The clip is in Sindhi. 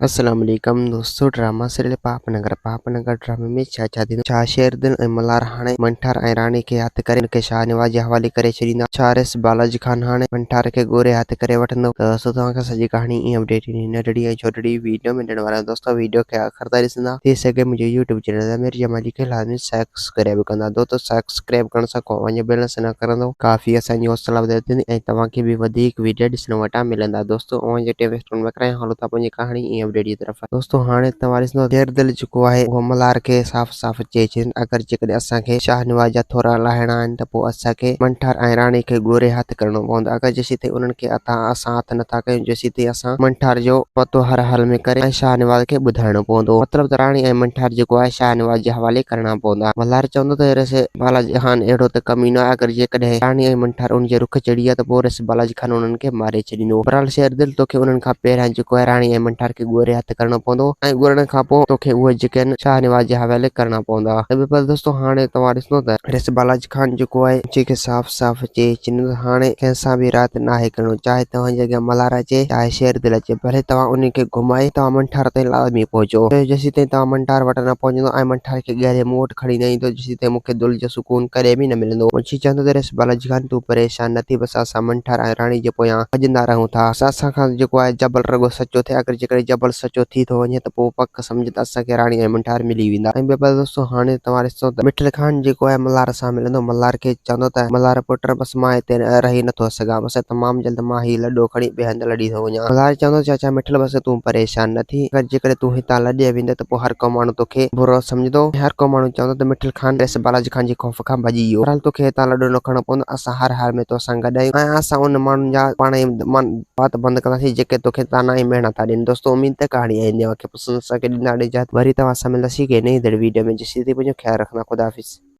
السلام عليڪم دوستو ڊراما سيريل پاپ نگر پاپ نگر ڊرامي ۾ ڇا ڇا ٿيندو ڇا شيردل ۽ ملهار هاڻي منٺار ۽ راڻي کي هٿ ڪري ان کي شاهنواز جي حوالي ڪري ڇڏيندا ڇا ريس بالاجي خان هاڻي منٺار کي ڳوري هٿ ڪري وٺندو ته دوستو توهان کي سڄي ڪهاڻي ۽ اپڊيٽ هن ننڍڙي ۽ ڇوٽڙي ويڊيو ۾ ڏيڻ وارا آهيون دوستو ويڊيو کي آخر تائين ڏسندا ٿي سگهي منهنجي يوٽيوب چينل امير جمالي کي لازمي سبسڪرائب ڪندا دوستو سبسڪرائب ڪرڻ سان ڪو اوهان جو بيلنس نه ڪرندو ڪافي اسان جي حوصلا افزائي ٿيندي ۽ توهان کي به وڌيڪ ويڊيو ڏسڻ وٽان ملندا دوستو اوهان جو ٽيم ويسٽ ڪرڻ ۽ هلو ٿا پنهنجي ڪهاڻي ۽ اپڊيٽ جي طرف. دوستو هاڻي توهان ڏسندو شير دل جيڪو آهي اهو ملهار کي صاف صاف چئي ڇڏين اگر جيڪڏهن اسان کي شاهنواز جا ٿورا لاهڻا آهن ته پوء اسان کي منٺار ۽ راڻي کي ڳوري هٿ ڪرڻو پوندو اگر جيسيتائين انهن کي اتان اسان هٿ نٿا ڪيون جيسيتائين اسان منٺار جو پتو هر حال ۾ ڪري ۽ شاهنواز کي ٻڌائڻو پوندو مطلب ته راڻي ۽ منٺار جيڪو آهي شاهنواز جي حوالي ڪرڻا پوندا ملهار چوندو ته رس بالاجي خان اهڙو ته ڪمينو آهي اگر جيڪڏهن راڻي ۽ منٺار ان جي رخ چڙهي ويا ته پوء رس بالاجي خان انهن کي ماري ڇڏيندو. بهرحال شيردل توکي انهن کان پهريان جيڪو آهي راڻي ۽ منٺار کي ڳوري هٿ ڪرڻو پوندو ۽ ڳورڻ کان پوء توکي اهي جيڪي آهن شاهنواز جي حوالي ڪرڻا پوندا. ته ٻئي پاسي دوستو هاڻي توهان ڏسندو ته ريس بالاجي خان جيڪو آهي انچي کي صاف صاف چئي ڇڏيندو ته هاڻي ڪنهن سان به رات ناهي ڪرڻو چاهي توهان جي اڳيان ملهار اچي چاهي شيردل اچي ڀلي توهان انهن کي گهمائي توهان منٺار تائين لازمي پهچو ڇو جو جيسيتائين توهان منٺار وٽ نه پهچندو ۽ منٺار کي ڳهري مون وٽ کڻي نه ايندو جيسيتائين مون کي دل جو سڪون ڪڏهن به نه ملندو. منشي چوندو ته ريس بالاجي خان تون پريشان نه ٿي بس اسان منٺار ۽ راڻي جي پويان ڀڄندا رهون ٿا. بس اسان کان جيڪو آهي جبل رڳو سچو ٿئي اگر جيڪڏهن جبل سچو ٿي ٿو وڃي ته پوء پڪ سمجهه ته اسان کي راڻي ۽ منٺار ملي ويندا. ۽ ٻئي پاسي دوستو هاڻي توهان ڏسو ته مٺل خان جيڪو آهي ملهار سان ملندو ملهار کي چوندو ته ملهار پٽ بس مان هتي رهي نه ٿو سگهان بس تمام جلد مان هي لڏو کڻي ٻئي هنڌ لڏي ٿو وڃان. ملهار چوندو چاچا مٺل بس تون پريشان نه ٿي اگر جيڪڏهن تون هتان لڏي ويندين ته پوء هر ڪو ماڻهو توکي برو سمجهندو ۽ هر ڪو ماڻهو چوندو ته مٺل خان ريس بالاجي خان جي خوف کان ڀڄي ويو. بهرحال توکي هتان لڏو نه کڻڻو پوندو، اسان هر حال ۾ توسان گڏ آهيون ۽ اسان انهن ماڻهن جا پاڻ ئي وات بند ڪنداسين جيڪي توکي طعنا ۽ مهڻا ٿا ڏين. دوستو اميد ته ڪهاڻي آئيندي اوهان کي پسند اسان کي ڏيندا اجازت وري توهان سان ملنداسين ڪنهن نئين ايندڙ ويڊيو ۾ جيسين تائين پنهنجو خيال رکندا خدا حافظ.